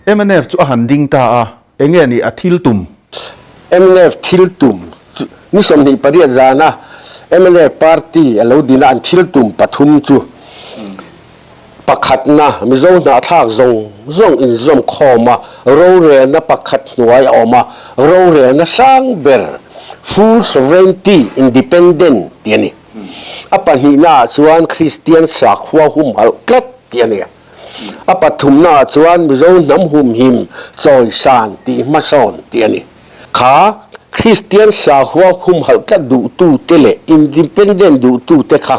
Mnf chu a han ding ta a, enge ni a thil tum? Mnf thil tum chu ni 28 zana mnf party a lo dina an thil tum pathum chu pakhatna Mizo hnahthlak zawng zawng inzawm khawm a, rorelna pakhat hnuai a awm a, rorelna sang ber, full sovereignty, independent tih a ni. A pahnihnaah chuan Kristian sakhua humhalh tlat tih a ni. A pathumnaah chuan Mizo hnam humhim chawisan tih hmasawn tih a ni. Kha Kristian sakhua humhalh tlat duhtute leh independent duhtute kha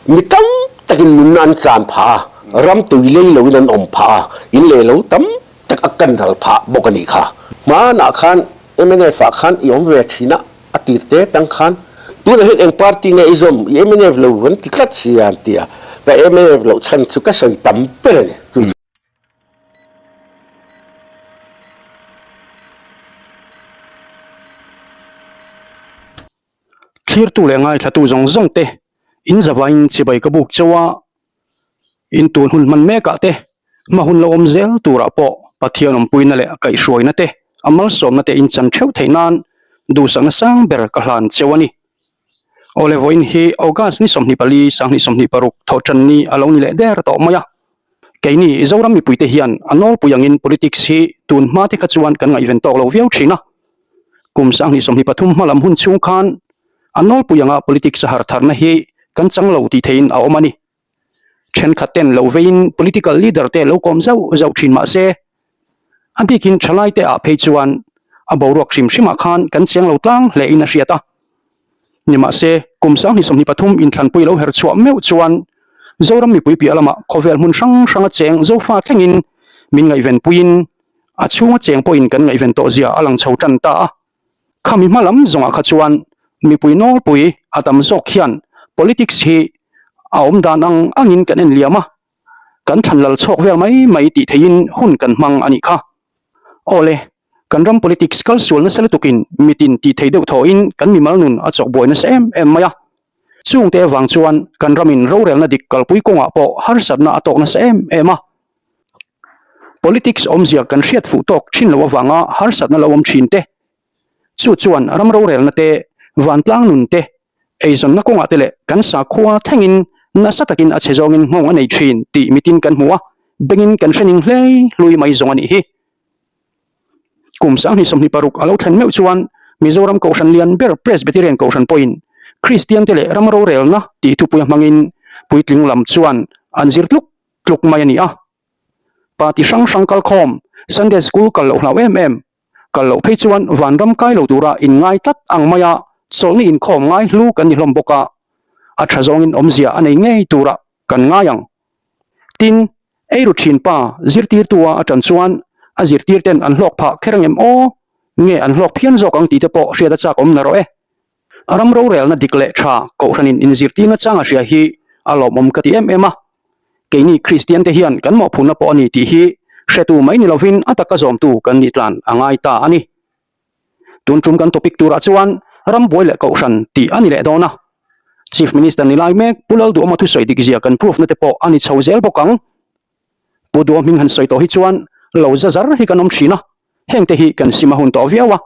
mi tam takin nunna an chan phah a, ram tui lei loin an awm phah a, in leh lo tam tak a kan ral phah bawk a nih kha. Hmanah khan mnf ah khan i awm ve thin a, a tir te tang khan tunah hian eng party nge i zawm, i mnf lo an ti tlat si a an ti a, ka mnf loh chhan chu ka sawi tam ber a ni. Chu chu. Thlirtu leh ngaithlatu zawng zawng te in zavain chibai ka buk chauh a, in tun hun hman mekah te hma hun lo awm zel turah pawh Pathian awmpuina leh kaihhruaina te a malsawmna te in chan theuh theih nan duhsakna sang ber ka hlan chauh a ni. Awle vawiin hi August ni 24 2026 thawhtan ni a lo ni leh der tawh mai a. Keini Zoram mipuite hian a nawlpui angin politics hi tun hma te kha chuan kan ngaihven tawk lo viau thin a. Kum 2023 hma lam hun chhung khan a nawlpui anga politics a har tharna hi kan chang lo tih theihin a awm a ni. Thenkhat ten lo veiin political leader te lo kawm zauh zauh thin mah se, a bikin thalai te ah phei chuan a boruak hrim hrimah khan kan chiang lo tlang hle in a hriat a. Nimahse, kum 2023 inthlanpui lo her chhuah meuh chuan Zoram mipui piah lamah khawvel hmun hrang hranga cheng Zofa thlengin min ngaihvenpuiin A chhunga cheng pawhin kan ngaihven tawh zia a lang chho tan ta a. Khami hma lam zawngah kha chuan mipui nawlpui a tam zawk hian politics hi a awm dan ang angin kan en liam a, kan thlan lal chhawk vel mai mai tih theihin hun kan hmang a nih kha. Awle, kan ram politics kal sual nasa lutukin mitin tih thei deuh thawhin kan mimal nun a chawk buai nasa em em mai a. Chungte avang chuan kan ramin rorelna dik kalpui kawngah pawh harsatna a tawk nasa em em a. Politics awmzia kan hriat fuh tawk thin loh avanga harsatna lo awm thin te, chu chuan ram rorelna te, vantlang nun te, eizawnna kawngah te leh kan sakhua thlengin nasa takin a chhe zawngin nghawng a nei thin tih mitin kan hmu a, bengin kan hre ning hlei hlui mai zawng a nih hi. Kum 2026 a lo thlen meuh chuan Mizoram Kohhran lian ber Presbyterian Kohhran pawhin Kristian te leh ram rorelna tih thupuia hmangin puitling lam chuan an zir tluk tluk mai a ni a. Party hrang hrang kal khawm, Sunday School kal loh hlau em em, kal loh phei chuan vanram kai lo tura inngai tlat ang maia chawlhni inkhawm ngai hlu kan ni hlawm bawk a, a tha zawngin awmzia a nei ngei tura kan ngai ang. Tin, eiru thin pa zirtirtua a tan chuan a zirtirten an hlawk phah kher angem aw, nge an hlawk phian zawk ang tih te pawh hriat a chak awm na rawh e. Ram rorelna dik leh tha Kohhranin inzirtirna chang a hria hi a lawmawm ka ti em em a. Keini Kristian te hian kan mawhphurhna pawh a ni tih hi hretu mai ni lovin a taka zawmtu kan nih tlan a ngai ta a ni. Tun tum kan topic turah chuan rambuai leh Kohhran tih a ni leh dawn a. Chief Minister ni lai mek Pu Lalduhawma thusawi dikzia kan proof na te pawh a ni chho zel bawk ang. Pu Duha hming han sawi tawh hi chuan lo za zar hi kan awm thin a, hengte hi kan sim a hun tawh viau a.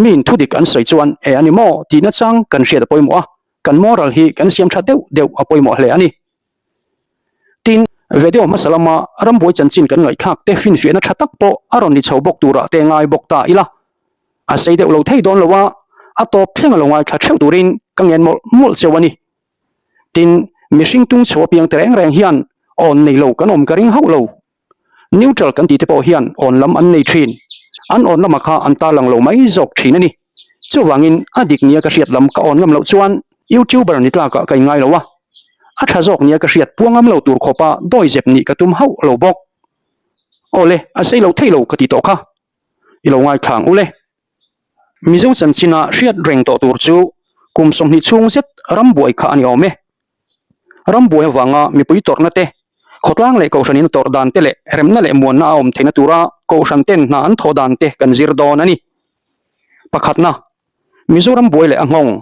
Miin thudik an sawi chuan e a ni maw tih nachang kan hriat a pawimawh a, kan moral hi kan siam tha deuh deuh a pawimawh hle a ni. Tin, video hmasa lama rambuai chanchin kan ngaihthlak te finfiahna tha tak pawh a rawn ni chho bawk turah te ngai bawk ta ila. A sei deuh lo thei dawn lo a, a tawp thleng a lo ngaithla theuh turin ka ngen mawlh mawlh cheu a ni. Tin, mihring tung chho apiang te reng reng hian awn nei lo kan awm ka ring hauh lo. Neutral kan tih te pawh hian awn lam an nei thin. An awn lamah kha an tarlang lo mai zawk thin a ni. Chuvangin a dik nia ka hriat lam ka awn ngam loh chuan YouTuber ni tlakah ka inngai lo a. A tha zawk nia ka hriat puang ngam lo tur khawpa dawizep nih ka tum hauh lo bawk. Awle, a sei lo thei lo ka ti tawh kha. I lo ngaithla ang ule. Mizo chanchina hriat reng tawh tur chu kum 20 chhung zet rambuai kha a ni awm e. Rambuai avanga mipui tawrhna te, khawtlang leh kohhranin a tawrh dan te leh remna leh muanna a awm theihna tura kohhran ten hna an thawh dan te kan zir dawn a ni. Pakhatna, Mizoram buai leh a nghawng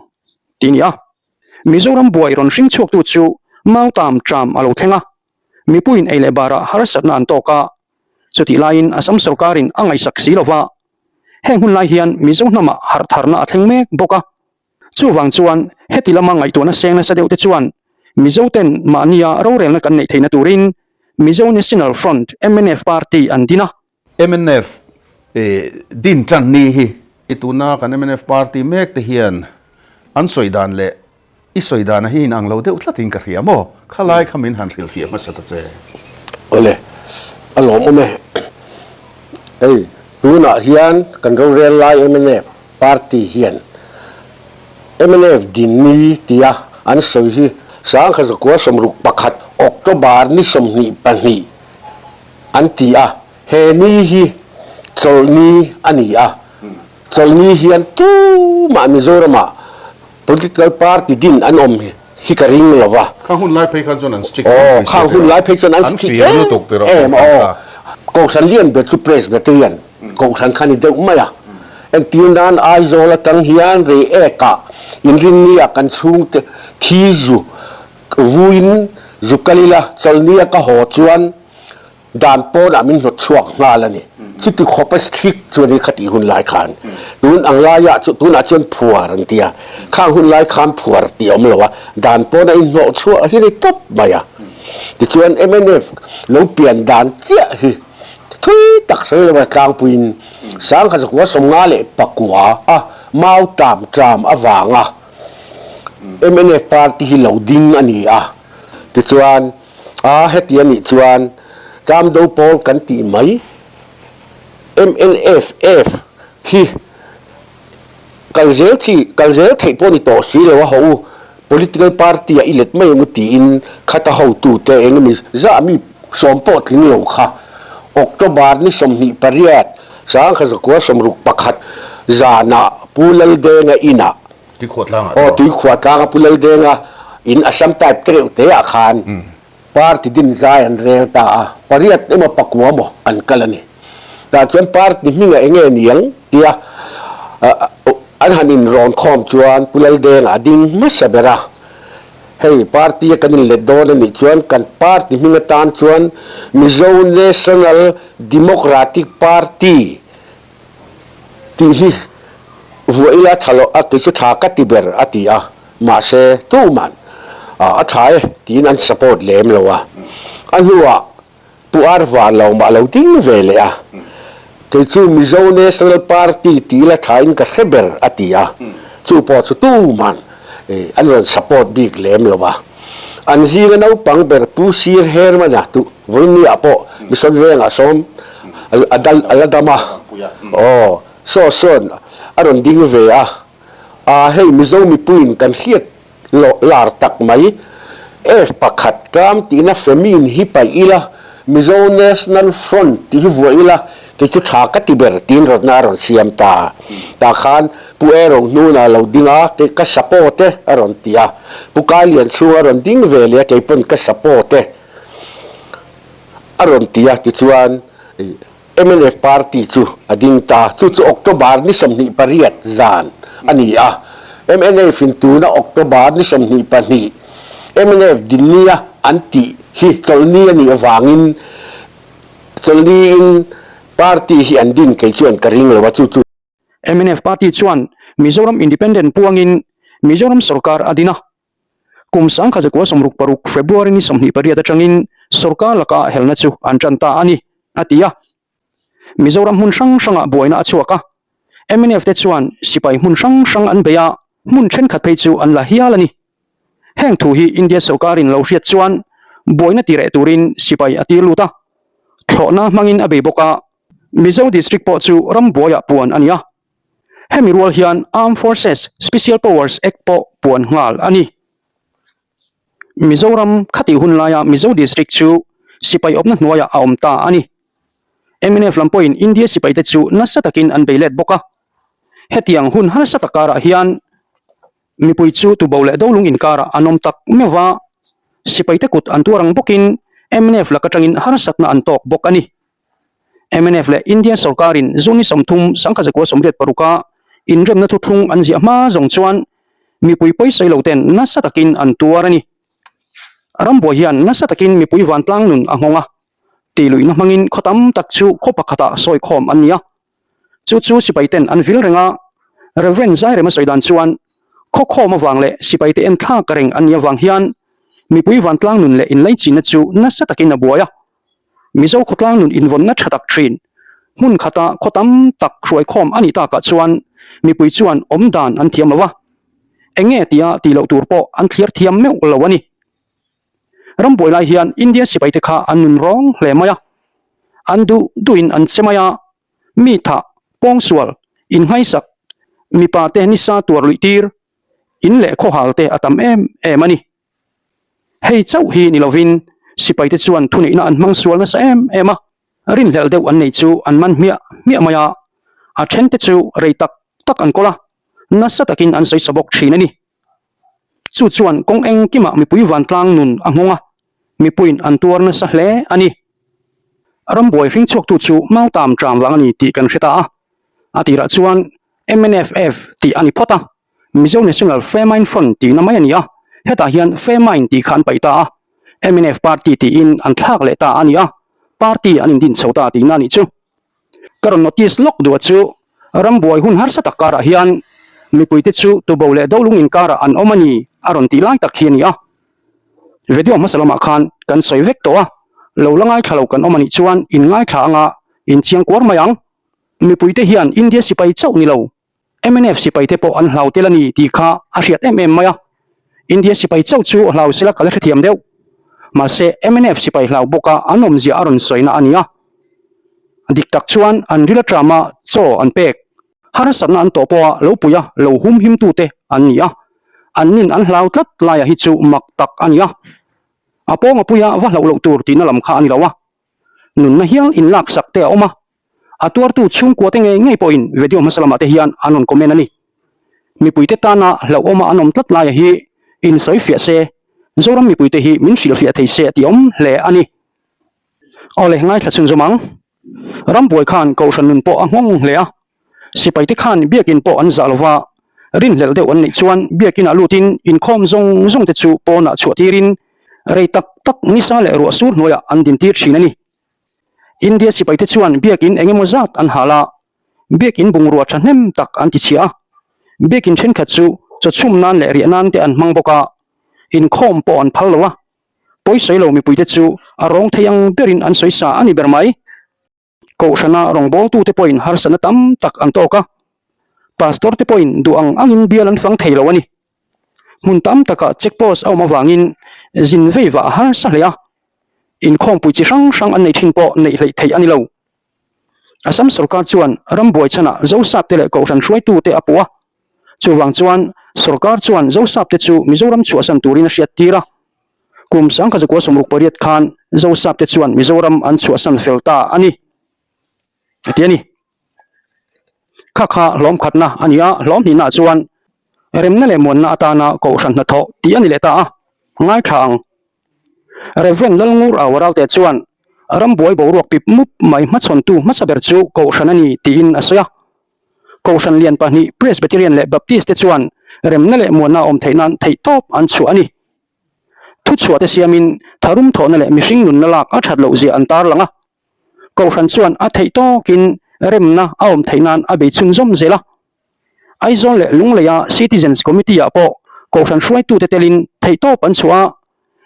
tih a ni a. Mizoram buai rawn hring chhuaktu chu Mautam Tram a lo thleng a. Mipuiin ei leh barah harsatna an tawk a. Chutih laiin Assam sorkarin a ngaihsak si lova, heng hun lai hian Mizo hnamah harh tharna a thleng mek bawk a. Chuvang chuan heti lama ngaihtuahna seng nasa deuh te chuan Mizo ten mahnia rorelna kan neih theihna turin Mizo National Front, mnf, party an din a. Mnf din tan ni hi i tuna kan mnf party mek te hian an sawi dan leh i sawi dana hi inang lo deuh tlatin ka hria maw? Khalai kha min han hrilhfiah hmasa ta che. Awle, a lawmawm e. Hei, tunah hian kan rorel lai mnf party hian mnf din ni tia an sawi hi Sangkhazakua 61 October ni 22 an ti a, he ni hi chawlhni a ni a, chawlhni hian tumah Mizoramah political party din an awm hi ka ring lo va. Khang hun lai phei khan chuan an strict em Aw, khang hun lai phei chuan an strict em em a, aw. Kohhran lian ber chu Presbyterian kohhran kha ni deuh mai a, entir nan Aizawl atang hian Reiek-ah inrinni-ah kan chhungte thi zu vuin zu kal ila chawlhni-a ka haw chuan Dan pawnah min hnawt chhuak nghal a ni. Chuti khawpa strict chu a ni kha tih hun lai khan. Tun ang laiah chu tunah chuan phuar an ti a. Khang hun lai khan phuar tih a awm lo a, dan pawnah inhnawh chhuah hi a ni tawp mai a. Tichuan mnf lo pian dan chiah hi thui tak sawi lova tlangpuiin 1954 a mau tlam tlam avanga mnf party hi lo ding a ni a. Tichuan, a heti a nih chuan Tlamdo pawl kan tih mai, MNFF, hi kal zel chi, kal zel theih pawh ni tawh si lo a ho u, political party ah i let mai ang u tiin khata hotute eng emaw zah mi sawm pawh tling lo kha October ni 28, 1961 zanah Pu Laldenga inah Tuikhuah tlangah Aw, Tuikhuah tlanga Pu Laldenga in Assam type te reuh te ah khan party din zai an rel ta a, pariat emaw pakua maw an kal a ni. Tah chuan party hmingah eng nge niang tia an han inrawn khawm chuan Pu Laldenga a ding hmasa ber a, hei party a kan inlet dawn a nih chuan kan party hming atan chuan Mizo National Democratic Party Tih hi vuah ila tha loh a, kei chu tha ka ti ber a ti a, mahse tuman a tha e tiin an support lem lo a. A hnuah Pu Arvan lo mah lo ding ve leh a, kei chu Mizo National Party tih ila tha in ka hre ber a ti a, chu pawh chu tuman an rawn support bik lem lo a. An zinga naupang ber Pu Sir Hermana tu Vawinia pawh Mission Vengah sawm a la dam a, aw saw sawn a rawn ding ve a, aa hei Mizo mipuiin kan hriat loh lar tak mai F pakhat tlam tihna Famine hi paih ila Mizo National Front tih hi vuah ila kei chu tha ka ti ber tiin rawtna a rawn siam ta. Tah khan Pu Erong hnunah lo ding a, kei ka support e a rawn ti a. Pu Kailian chhunga rawn ding ve leh a, kei pawn ka support e a rawn ti a. Tichuan mnf party chu a ding ta. Chu chu October ni 28 zan a ni a. Mnf in tuna October ni 22 mnf dinnia an tih hi chawlhni a nih avangin chawlhniin party hi an din kei chuan ka ring lo a, chu chu. Mnf party chuan Mizoram Independent puangin Mizoram sorkar a din a. Kum 1966 February ni 28 atangin sorkar laka helna chu an tan ta a ni, a ti a. Mizoram hmun hrang hrangah buaina a chhuak a. Mnf te chuan sipai hmun hrang hrang an bei a, hmun thenkhat phei chu an la hial a ni. Heng thu hi India sorkarin lo hriat chuan buaina ti reh turin sipai a tir lut a, thlawhna hmangin a bei bawk a. Mizo District pawh chu rambuaiah puan a ni a, hemi rual hian Armed Forces Special Powers Act pawh puan nghal a ni. Mizoram khatih hun laia Mizo District chu sipai awpna hnuaiah a awm ta a ni. Mnf lam pawhin India sipaite chu nasa takin an bei let bawk a, hetiang hun harsa tak karah hian Mipui chu tubo leh dolung inkarah an awm tak meuh va, sipaite kut an tuar ang bawkin mnf lak atangin harsatna an tawk bawk a ni. Mnf leh India sorkarin June ni 30 1986 a inremna thuthlung an ziah hma zawng chuan mipui pawisawi lo ten nasa takin an tuar a ni. Rambuai hian nasa takin mipui vantlang nun a nghawng a. Tihluihna hmangin khaw tam tak chu khaw pakhatah sawi khawm an ni a. Chu chu sipaiten an vil reng a, Rev. Zairema sawi dan chuan khaw khawm avang leh sipaite enthlak reng an nih avang hian mipui vantlang nun leh inlaichinna chu nasa takin a buai a. Mizo khawtlang nun invawnna tha tak thin hmun khata khaw tam tak hruai khawm a nih takah chuan mipui chuan awm dan an thiam lo va, eng nge tia tih loh tur pawh an thliar thiam meuh lo a ni. Rambuai lai hian India sipaite kha an nun rawng hle mai a, an duh duhin an che mai a, mi thah, pawngsual, inngaisak, mipa te nisa tuar luih tir, in leh khawhal te a tam em em a ni. Hei chauh hi ni lovin sipaite chuan thuneihna an hmang sual nasa em em a, rinhlelh deuh an nei chu an man hmiah hmiah mai a, a thente chu rei tak tak an kawl a, nasa takin an sawi sa bawk thin a ni. Chu chuan kawng engkimah mipui vantlang nun a nghawng a, mipuiin an tuar nasa hle a ni. Rambuai hring chhuaktu chu Mautam ṭam vang a ni tih kan hre ta a, a tirah chuan MNFF tih a ni phawt a, Mizo National Famine Front tihna mai a ni a, hetah hian Famine tih kha an paih ta a, mnf Party tiin an thlak leh ta a ni a, Party an indin chho ta tihna a nih chu. Ka rawn notice lawk duh a chu rambuai hun harsa tak karah hian mipuite chu tubo leh dolung inkarah an awm a ni a rawn tih lai tak hi a ni a. Video hmasa lamah khan kan sawi vek tawh a, lo la ngaithla lo kan awm a nih chuan in ngaithla anga in chiang kuar mai ang. Mipuite hian India sipai chauh ni lo Mnf sipai te pawh an hlau tel a ni tih kha a hriat em em mai a, India sipai chauh chu hlau sela ka la hrethiam deuh. Mahse mnf sipai hlau bawka an awmzia a rawn sawina a ni a. Dik tak chuan an ril aṭama chaw an pek, harsatna an tawh pawha lo puia lo hum himtute an ni a, an nin an hlau tlat laia hi chu mak tak a ni a. A pawnga puia va hlauh loh tur tihna lam kha a ni lo a. Nunna hial inlaksak te a awm a, a tuartu chhungkua te ngei ngei pawhin video hmasa lamah te hian an rawn comment a ni. Mipuite tana hlauhawma an awm tlat laia hi insawi fiah se, Zoram mipuite hi min hrilhfiah thei se a ti awm hle a ni. Awle, ngaithla chhunzawm ang. Rambuai khan Kohhran nun pawh a nghawng hle a, Sipaite khan biakin pawh an zah lova, rinhlelh deuh an neih chuan biakinah lutin inkhawm zawng zawng te chu pawnah chhuah tirin rei tak tak nisa leh ruah sur hnuaiah an din tir thin a ni. India sipaite chuan biakin eng emaw zat an hal a, biakin bungrua thahnem tak an ti chhiah a, biakin thenkhat chu chaw chhum nan leh riah nan te an hmang bawk a, inkhawm pawh an phal lo a, pawisawi lo mipuite chu a rawng thei ang berin an sawi sa a ni ber mai. Kohhrana rawngbawltute pawhin harsatna tam tak an tawk a, Pastor te pawhin duh ang angin bial an fang thei lo a ni. Hmun tam takah check post a awm avangin zin vei vah a harsa hle a, inkhawmpui chi hrang hrang an neih thin pawh neih hleih theih a ni lo. Assam sorkar chuan rambuai chhanah Zosapte leh Kohhran hruaitute a puh a, chuvang chuan sorkar chuan Zosapte chu Mizoram chhuahsan turin a hriattir a. Kum 1968 khan Zosapte chuan Mizoram an chhuahsan fel ta a ni, a ti a ni. Kha kha hlawm khatna a ni a, hlawm hnihnaah chuan remna leh muanna atana kohhran hnathawh tih a ni leh ta a, ngaithla ang. Rev. Lalngur Auralte chuan rambuai boruak pip mup mai hmachhawntu hmasa ber chu kohhran a ni tiin a sawi a. Kohhran lian pahnih Presbyterian leh Baptist te chuan remna leh muanna a awm theih nan theihtawp an chhuah a ni. Thuchhuah te siamin tharum thawhna leh mihring nunna lak a that loh zia an tarlang a. Kohhran chuan a theih tawkin remna a awm theih nan a bei chhunzawm zel a. Aizawl leh Lungleia Citizens Committee ah pawh Kohhran hruaitute telin theihtawp an chhuah a.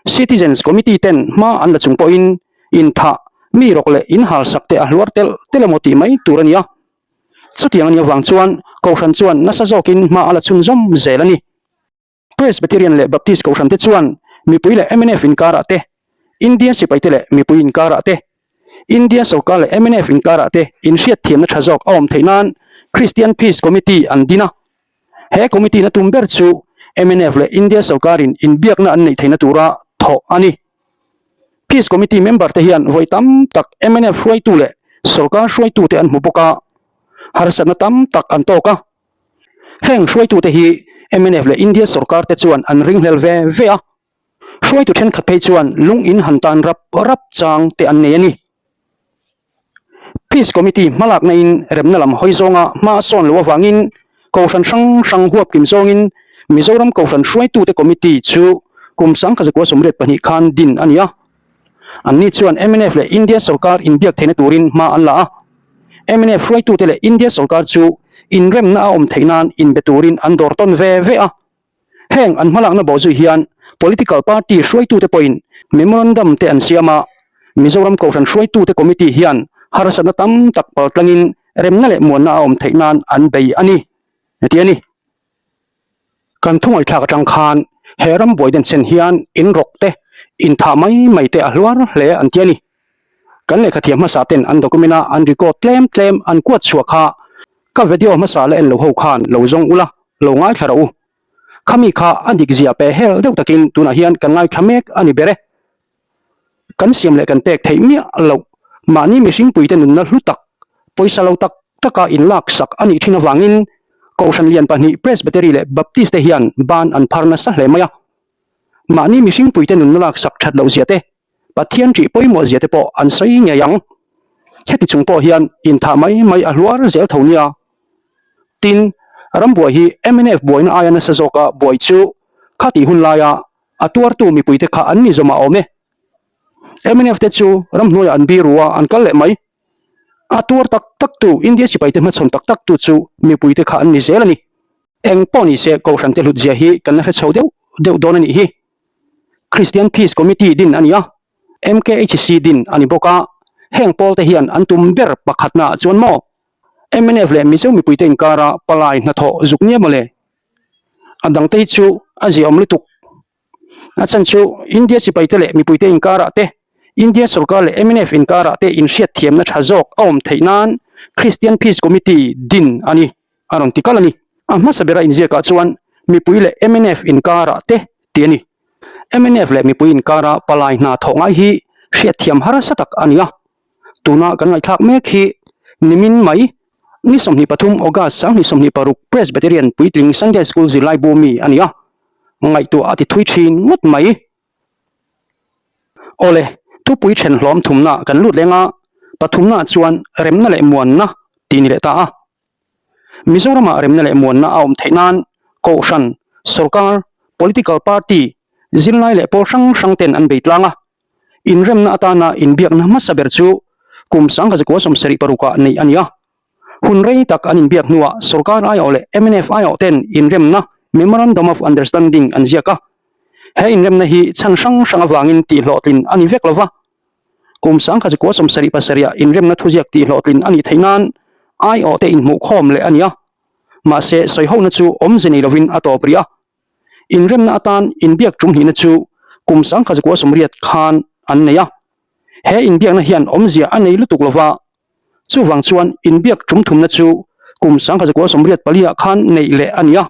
Citizens Committee ten hma an la chung pawhin inthah, mi rawk leh inhalsak te a hluar telh telh emaw tih mai tur a ni a. Chutiang a nih avang chuan Kohhran chuan nasa zawkin hma a la chhunzawm zel a ni. Presbyterian leh Baptist Kohhran te chuan mipui leh mnf inkarah te, India sipaite leh mipui inkarah te, India sorkar leh mnf inkarah te inhriatthiamna tha zawk a awm theih nan Christian Peace Committee an din a. He committee na tum ber chu mnf leh India sorkarin inbiakna an neih theihna tura thawh a ni. Peace Committee member te hian vawi tam tak mnf hruaitu leh sorkar hruaitute an hmu bawk a, harsatna tam tak an tawk a. Heng hruaitute hi mnf leh India sorkar te chuan an ringhlel ve ve a, hruaitu thenkhat phei chuan lung in han tan rap rap chang te an nei a ni. Peace Committee hmalakna in remna lam hawi zawnga hma a sawn loh avangin Kohhran hrang hrang huap kim zawngin Mizoram Kohhran hruaitute Committee chu kum 1982 khan din a ni a. Anni chuan mnf leh India sorkar inbiak theihna turin hma an la a. Mnf hruaitute leh India sorkar chu inremna a awm theih nan inbe turin an dawr tawn ve ve a. Heng an hmalakna bawhzui hian political party hruaitute pawhin memorandum te an siam a, Mizoram Kohhran hruaitute committee hian harsatna tam tak paltlangin remna leh muanna a awm theih nan an bei a ni, a ti a ni. Kan thungaihthlak atang khan he ram buai den chen hian in rawk te, in thah mai mai te a hluar hle an ti a ni. Kan lehkhathiam hmasa ten an document a an record tlem tlem an kuat chhuah kha ka video hmasa la en lo ho khan lo zawng ula, lo ngaithla rawh u. Khami kha a dik zia pe hel deuh takin tunah hian kan ngaithla mek a ni ber e. Kan siam leh kan pek theih miah loh mahni mihringpuite nunna hlu tak, pawisa lo tak taka inlaksak a nih thin avangin Kohhran lian pahnih Presbytery leh Baptist te hian ban an phar nasa hle mai a. Mahni mihringpuite nunna laksak that loh zia te, Pathian ṭih pawimawh zia te pawh an sawi ngei ang. Heti chung pawh hian inthah mai mai a hluar zel tho nia. Tin, rambuai hi mnf buaina aia nasa zawka buai chu khatih hun laia A tuartu mipuite kha an ni zawm a awm e. Mnf te chu ramhnuaiah an biru a, an kal leh mai. A tuar tak tak tu, India sipaite hmachhawn tak tak tu chu mipuite kha an ni zel a ni. Eng pawh ni se Kohhran te hlutzia hi kan la hre chho deuh deuh dawn a nih hi. Christian Peace Committee din a ni a, MKHC din a ni bawk a, heng pawl te hian an tum ber pakhatna ah chuan maw mnf leh Mizo mipuite inkara palai hnathawh zuk nia mawle. A dangte hi chu a ziaawm lutuk. A chhan chu India sipaite leh mipuite inkarah te, India sorkar leh mnf inkarah te inhriatthiamna tha zawk a awm theih nan Christian Peace Committee din a ni, a rawn ti kal a ni. A hmasa bera inziakah chuan mipui leh mnf inkarah te ti a ni. Mnf leh mipui inkara palai hna thawh ngai hi hriatthiam harsa tak a ni a. Tuna kan ngaihthlak mek hi nimin mai ni 23 August 2026 Presbyterian Puitling Sunday School zirlaibu mi a ni a, ngaihtuah a ti thui thin ngawt mai. Awle, thupui then hlawm thumna kan lut leng a, pathumna chuan remna leh muanna tih ni leh ta a. Mizoramah remna leh muanna a awm theih nan Kohhran, Sorkar, Political Party, zirlai leh pawl hrang hrang ten an bei tlang a. Inremna atana inbiakna hmasa ber chu kum 1976 ah neih a ni a. Hun rei tak an inbiak hnuah sorkar aiawh leh mnf aiawh ten inremna, Memorandum of Understanding, an ziak a. He inremna hi chhan hrang hrang avangin tihhlawhtlin a ni vek lo va. Kum 1977 ah inremna thuziak tihhlawhtlin a nih theih nan aiawh te inhmuhkhawm leh a ni a. Mahse sawihona chu awmze nei lovin a tawp rih a. Inremna atan inbiak tum hnihna chu kum 1980 khan an nei a. He inbiakna hian awmzia a nei lutuk lova, chuvang chuan inbiak tum thumna chu kum 1984 ah khan neih leh a ni a.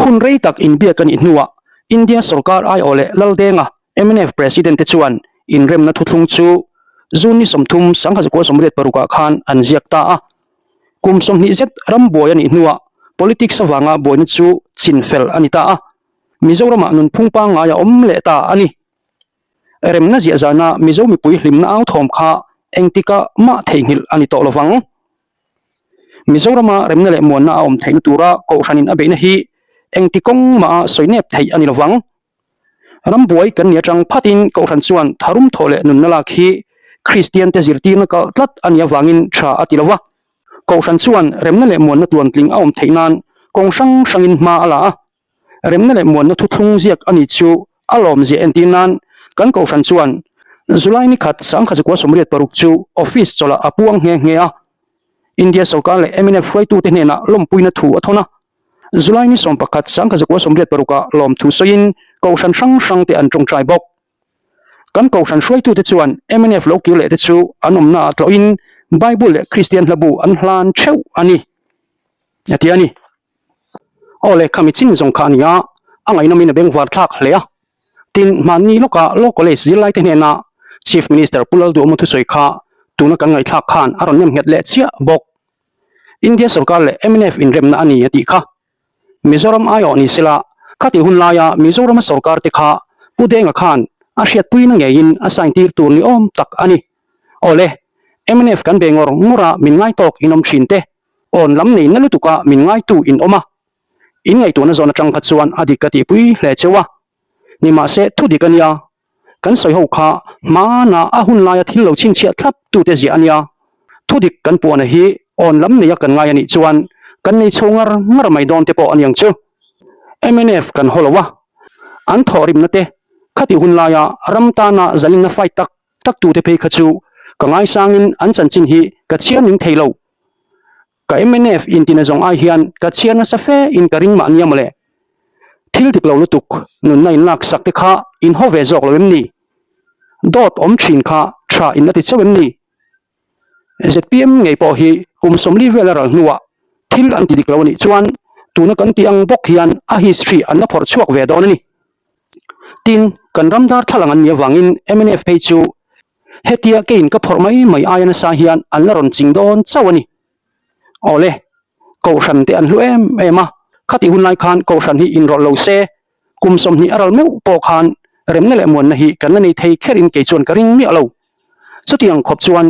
Hun rei tak inbiak a nih hnuah India sorkar aiawh leh Laldenga, mnf President te chuan inremna thuthlung chu June ni 30, 1986 ah khan an ziak ta a. Kum 20 zet ram buai a nih hnuah politics avanga buaina chu chin fel a ni ta a, Mizoramah nunphung pangngai a awm leh ta a ni. Remna ziah zana Mizo mipui hlimna au thawm kha engtika mah theihnghilh a ni tawh lovang. Mizorama remna leh muanna a awm theihna tura Kohhranin a beihna hi engti kawng maha sawi nep theih a ni lovang. Ram buai kan ni atang phatin Kohhran chuan tharum thawh leh nunna lak hi Kristiante zirtirna kalh tlat a nih avangin tha a ti lo va. Kohhran chuan remna leh muanna tluantling a awm theih nan kawng hrang hrangin hma a la a. Remna leh muanna thuthlung ziak a ni chu a lawmzia entir nan kan Kohhran chuan July ni khat 1986 chu office chawlhah a puang nghe nghe a. India sorkar leh mnf hruaitute hnenah lawmpuina thu a thawn a. July ni 11 1986 ah lawmthu sawiin Kohhran hrang hrang te an tawngtai bawk. Kan Kohhran hruaitute chuan mnf lo kir leh te chu an awmna ah tlawhin Bible leh Kristian hlabu an hlan theuh a ni, a ti a ni. Aw le, khami chin zawng kha a ni a, a ngaihnawmin a bengvar thlak hle a. Tin, hmanni lawkah Law College zirlaite hnena Chief Minister Pu Lalduhawma thusawi kha tuna kan ngaihthlak khan a rawn nem nghet leh chiah bawk. India sorkar leh mnf inremna a ni a tih kha. Mizoram aiawh ni sela, khatih hun laia Mizorama sorkar te kha Pu Denga khan a hriatpuina ngeiin a sign tir tur ni awm tak a ni. Awle, mnf kan be ngawr ngawr a min ngai tawk in awm thin te, awn lam nei na lutuk a min ngaitu in awm a. In ngaihtuahna zawn atang kha chuan a dik ka tihpui hle cheu a. Nimahse thu dik a nia. Kan sawi ho kha hmana a hun laia thil lo chhinchhiah thlap tute ziah a nia. Thudik kan puahna hi awn lam neia kan ngai a nih chuan kan nei chho ngar ngar mai dawn te pawh a niang chu. Mnf kan haw lo a, an thawhrimna te khatih hun laia ram tana zalinna fight tak tak tute phei kha chu ka ngaisangin an chanchin hi ka chhiar ning thei lo. Ka mnf intina zawng ai hian ka chhiar nasa fe in ka ring mah nia mawle. Thil dik lo lutuk nunna in lak sak te kha in haw ve zawk lo em ni? Dawt awm thin kha tha in la ti chauh em ni? Zpm ngei pawh hi kum 40 vel a ral hnuah thil an ti dik lo a nih chuan tuna kan tih ang bawk hian a history an la phawrh chhuak ve dawn a ni. Tin, kan ram darthlalang an nih avangin mnf phei chu Hetia keiin ka phawrh mai mai aia nasa hian an la rawn ching dawn chauh a ni. Awle, Kohhran te an hlu em em a, khatih hun lai khan Kohhran hi inrawlh lo se, kum 20 a ral meuh pawh khan remna leh muanna hi kan la nei thei kherin kei chuan ka ring miah lo. Chutiang khawp chuan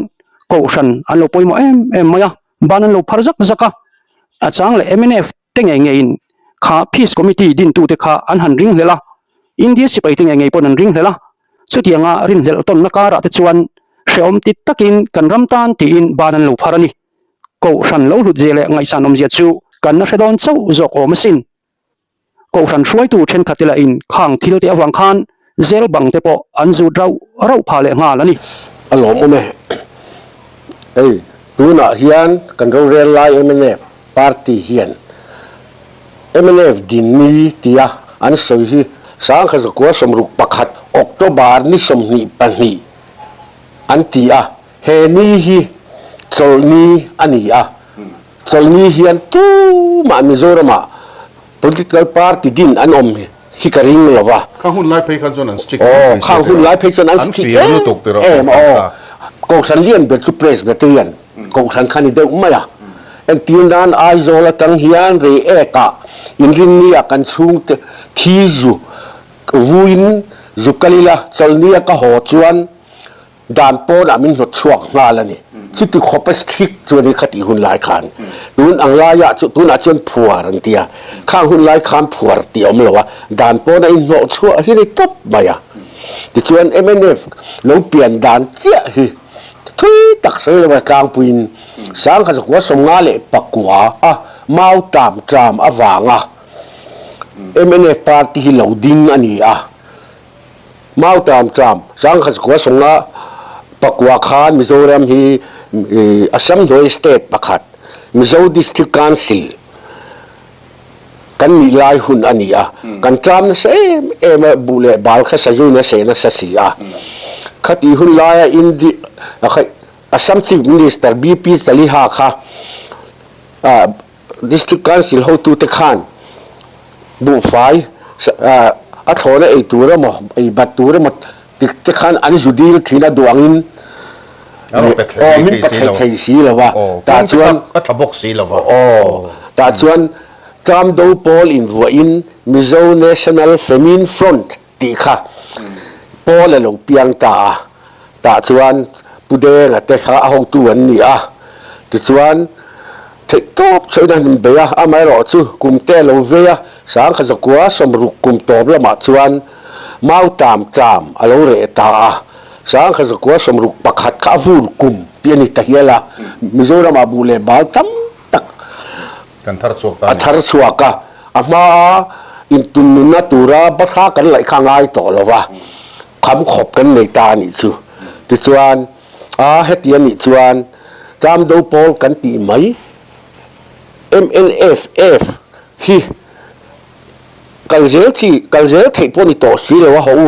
Kohhran an lo pawimawh em em mai a, ban an lo phar zak zak a, a chang leh mnf te ngei ngeiin kha Peace Committee dintute kha an han ringhlelh a, India sipaite ngei ngei pawn an ringhlelh a, chutianga rinhlelh tawnna karah te chuan hrehawm ti takin kan ram tan tiin ban an lo phar a ni. Kohhran lo hlutzia leh ngaihsan awmzia chu kan la hre dawn chauh zawk awm asin. Kohhran hruaitu thenkhat te lahin khang thil te avang khan zel bang te pawh an zut rauh rauh phah leh nghal a ni. A lawmawm e. Hei tunah hian kan rorel lai mnf Party hian mnf dinni tia an sawi hi 1961 October ni 22 an ti a, he ni hi chawlhni a ni a, chawlhni hian tumah Mizoramah political party din an awm hi ka ring lo va. Khang hun lai phei khan chuan an strict Aw, khang hun lai phei chuan an strict em em a aw. Kohhran lian ber chu Presbyterian Kohhran kha ni deuh mai a. Entir nan Aizawl atang hian Reiek-ah inrinni-ah kan chhungte thi zu vuin zu kal ila chawlhni-a ka haw chuan dan pawnah min hnawt chhuak nghal a ni. Chuti khawpa strict chu a ni kha tih hun lai khan. Tun ang laiah chu tunah chuan phuar an ti a. Khang hun lai khan phuar tih a awm lo a, dan pawna inhnawh chhuah hi ni tawp mai a. Tichuan mnf lo pian dan chiah hi Thui tak sawi lo a tlangpuiin 1954 a mau tlam tlam avanga mnf party hi lo ding a ni a. Mau tlam tlam 1954 khan Mizoram hi Assam hnuai state pakhat Mizo District Council Kan nih lai hun a ni a, kan tlam nasa em em a, buh leh bal kha sazuin a seh nasa si a. Khatih hun laia Indi Assam Chief Minister BP Chaliha kha District Council hotute khan buhfai a thlawna ei tur emaw, ei bat tur emaw Tik te khan an zu dil thin a duangin aw min pa thei thei si lo va tah chuan a tha bawk si lo va aw tah chuan Tramdo pawl invuahin Mizo National Famine Front tih kha pawl a lo piang ta a tah chuan Pu Denga te kha a hotu an ni a tichuan Theihtawp chhoin a han inbei a, amaherawh chu kum te a lo vei a, 1960 kum tawp lamah chuan mau tlam tlam a lo reh ta a, 1961 kha a vur kum tih a ni ta hial a, Mizoramah buh leh bal tam tak a thar chhuak a, a hmaa intunnunna tura bahra kan laih kha a ngai tawh lo va, kham khawp kan nei ta a nih chu. Tichuan, a heti a nih chuan Tlamdo pawl kan tih mai MNFF hi kal zel chi kal zel theih pawh ni tawh si lo a ho u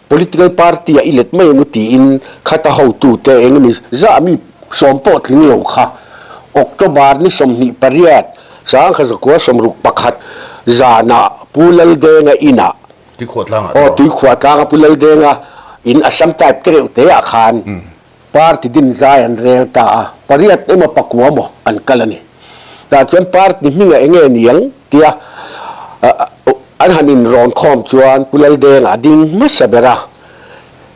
political party ah i let mai ang u tiin khata hotute eng emaw zah mi sawm pawh tling lo kha October ni 28 1961 zanah Pu Laldenga inah Aw Tuikhuatlanga Pu Laldenga in Assam type te reuh te ah khan Party din zai an rel ta a, pariat emaw pakua maw an kal a ni. Tah chuan party hmingah eng nge ni ang tia an han inrawn khawm chuan Pu Laldenga a ding hmasa ber a,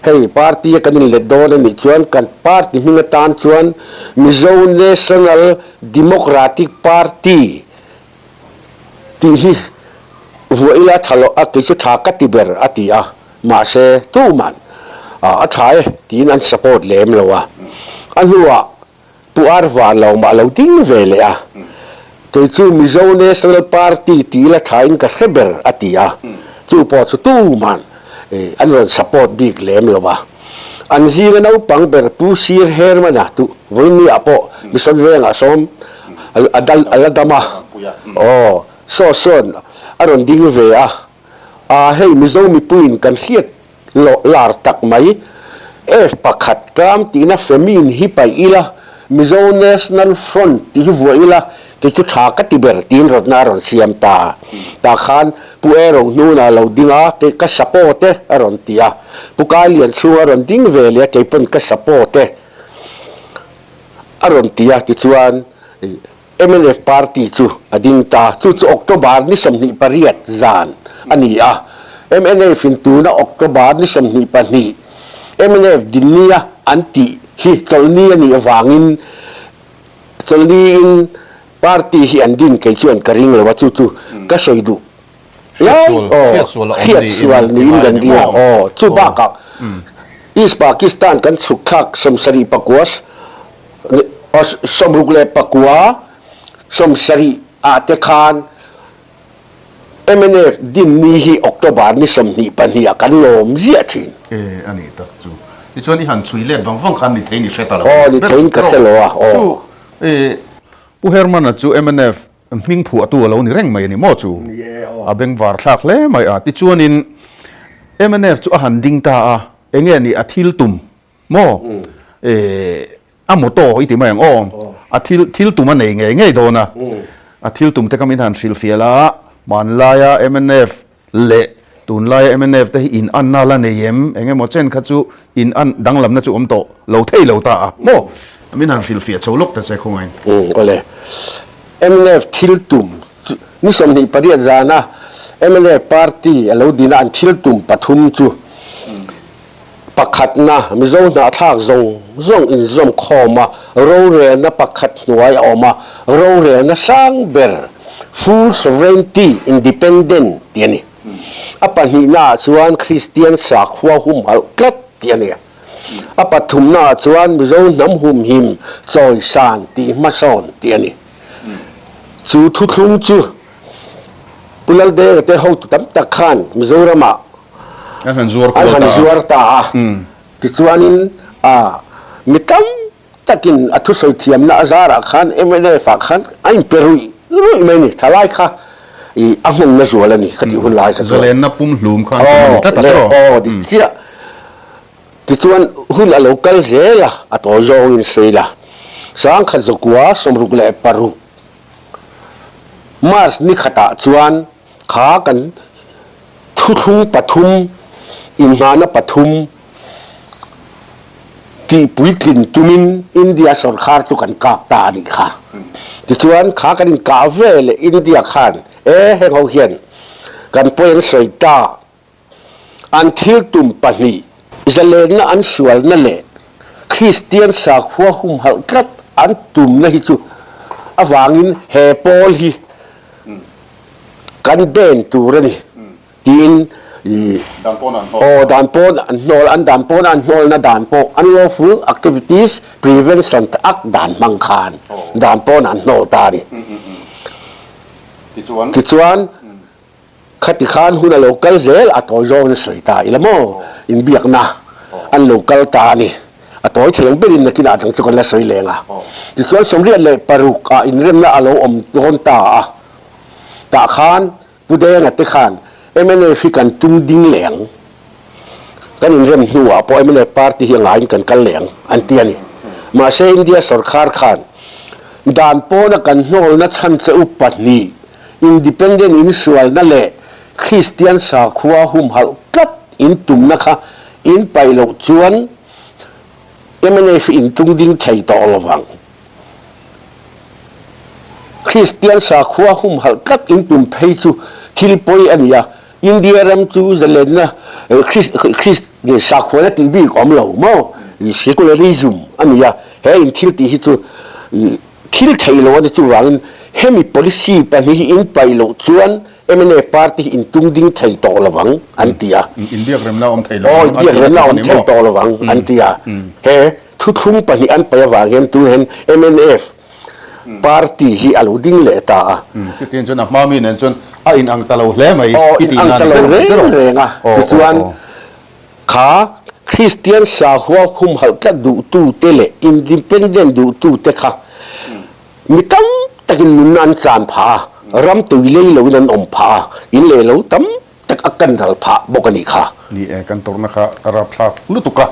hei party a kan inlet dawn a nih chuan kan party hming atan chuan Mizo National Democratic Party tih hi vuah ila tha loh a, kei chu tha ka ti ber a ti a, mahse tuman. A tha e tiin an support lem lo a. A hnuah Pu Arva lo mah lo ding ve leh a, Kei chu Mizo National Party tih la thain ka hre ber a ti a, chu pawh chu tuman an rawn support bik lem lo a. An zinga naupang ber Pu Sir Hermana tu vawinia pawh Mission Vengah sawm a la dam a, aw saw sawn a rawn ding ve a, a hei Mizo mipuiin kan hriat Loh lar tak mai. F pakhat tlam tihna famine hi paih ila, Mizo National Front tih hi vuah ila, kei chu tha ka ti ber tiin rawtna a rawn siam ta. Tah khan Pu E Rohnuna lo ding a, kei ka support e a rawn ti a. Pu Kailian chhung a rawn ding ve leh a, kei pawn ka support e a rawn ti a. Tichuan Mnf party chu a ding ta. Chu chu October ni 28 zan a ni a. Mnf in tuna October ni 22 mnf dinnia an tih hi chawlhni a nih avangin chawlhniin party hi an din kei chuan ka ring lo a, chu chu ka sawi duh lai aw hriatsual niin kan ring a aw. Chu bakah East Pakistan kan chhuk thlak 79 69 70 ah te khan mnf dinni hi October ni 22 ah kan lawm ziah thin. E a nih tak chu. Tichuan i han chhui let vang vang khan ni theiin i hre ta lo. Aw ni theiin ka hre lo a aw. Chu e Pu Herman-a chu mnf hming phuahtu a lo ni reng mai a ni maw chu? A bengvar thlak hle mai a. Tichuanin mnf chu a han ding ta a, enge ni a thil tum Maw? Eh, a motto i ti mai ang aw. A thil, thil tum a nei ngei ngei dawn a. A thil tum te kha min han hrilhfiah a, hmanlaia mnf leh tunlaia mnf te hi in anna la nei em? Eng emaw chen kha chu in an danglamna chu awm tawh lo thei lo ta a. Maw? Min han hrilhfiah chho lawk ta che khawngain. Awle. Mnf thil tum chu ni 28 zana mnf party a lo din a an thil tum pathum chu Pakhatna, Mizo hnahthlak zawng zawng inzawm khawm a, rorelna pakhat hnuai a awm a, rorelna sang ber, full sovereignty, independent, tih a ni. A pahnihnaah chuan Kristian sakhua humhalh tlat tih a ni. A pathumnaah chuan Mizo hnam humhim chawisan tih hmasawn tih a ni. Chu thuthlung chu Pu Laldenga te hotu tam tak khan Mizoramah An han zuar An han zuar ta a. Tichuanin a mi tam takin a thusawi thiamna a zarah khan mnf ah khan a inpe ruih ruih mai a ni. Thalai kha i a hmanna zual a ni ka tih hun lai kha chuan. Zalenna pumhlum khan tum a ni tlat a tiraw? Aw dik chiah. Tichuan hun a lo kal zel a, a tawi zawngin sawi la. 1966 March ni khatah chuan kha kan Thuthlung pathum, inhnahna pathum tih puitlin tumin India sorkar chu kan kap ta a nih kha. Tichuan kha kan inkah ve leh India khan e heng ho hian kan pawi an sawi ta, an thil tum pahnih, zalenna an sualna leh Kristian sakhua humhalh tlat an tumna hi chu avangin he pawl hi Kan ban tur a ni tiin aw dan pawn an hnawl an dan pawn an hnawlna dan pawh unlawful activities prevention act dan hmang khan dan pawn an hnawl ta a ni. Tichuan khati khan hun a lo kal zel a tawi zawngin a sawi ta ila maw inbiakna an lo kal ta a ni. A tawi thei ang berin nakinah dang chu kan la sawi leng a. Tichuan 86 ah inremna a lo awm dawn ta a. Tah khan Pu Denga te khan mnf hi kan tum ding leh ang, kan inrem hnuah pawh mnf party hi a ngaiin kan kal leh ang an ti a ni. Mahse India sorkar khan dan pawna kan hnawlna chhan che u pahnih, independent insualna leh Kristian sakhua humhalh tlat in tumna kha in paih loh chuan mnf hi in tung ding thei tawh lo vang. Kristian sakhua humhalh tlat in tum phei chu thil pawi a ni a, India ram chu zalenna sakhuana tih bik awm lo maw, secularism a ni a, he in thil tih hi chu thil theih lo a ni chuvangin hemi policy pahnih hi in paih loh chuan. Mnf party hi intung ding thei tawh lo vang an ti a. Inbiakremna a awm thei lo vang an ti a. Aw, inbiakremna a awm thei tawh lo vang an ti a. He thuthlung pahnih an paih avang hian tunah hian mnf party hi a lo ding leh ta a. Chutiang chuan a hma mi nen chuan a inang ta lo hle mai i tih nan ber mai ber awm. Reng a. Tichuan kha Kristian sakhua humhalh tlat duhtute leh independent duhtute kha Mi tam takin nunna an chan phah a, ram tui lei loin an awm phah a, in leh lo tam tak a kan ral phah bawk a nih kha. Ni e, kan tawrhna kha a rapthlak lutuk a.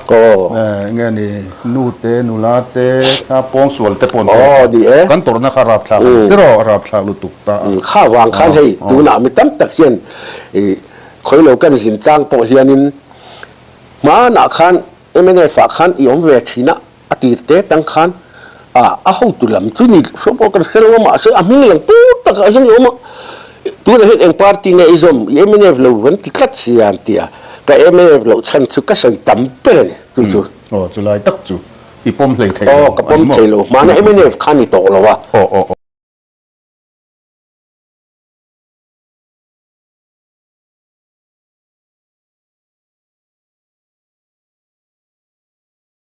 Enge ni, nu te, nula te, kha pawngsual te pawh an tawrh kha. Ni e. Kan tawrhna kha a rapthlak a ni tiraw, a rapthlak lutuk ta a. Kha vang khan hei tunah mi tam tak hian khawi lo kan zin chang pawh hianin hmanah khan mnf ah khan i awm ve thin a, A tir te tang khan a a hotu lam chu ni hriat pawh kan hre lo a mahse a hming lang tur takah hian i awm a, tunah hian eng party nge i zawm i mnf lo an ti tlat sia an ti a, ka mnf loh chhan chu ka sawi tam ber a ni chu chu. Aw chulai tak chu i pawm hlei thei lo Aw ka pawm thei lo hmana mnf kha ni tawh lo a. Aw aw aw.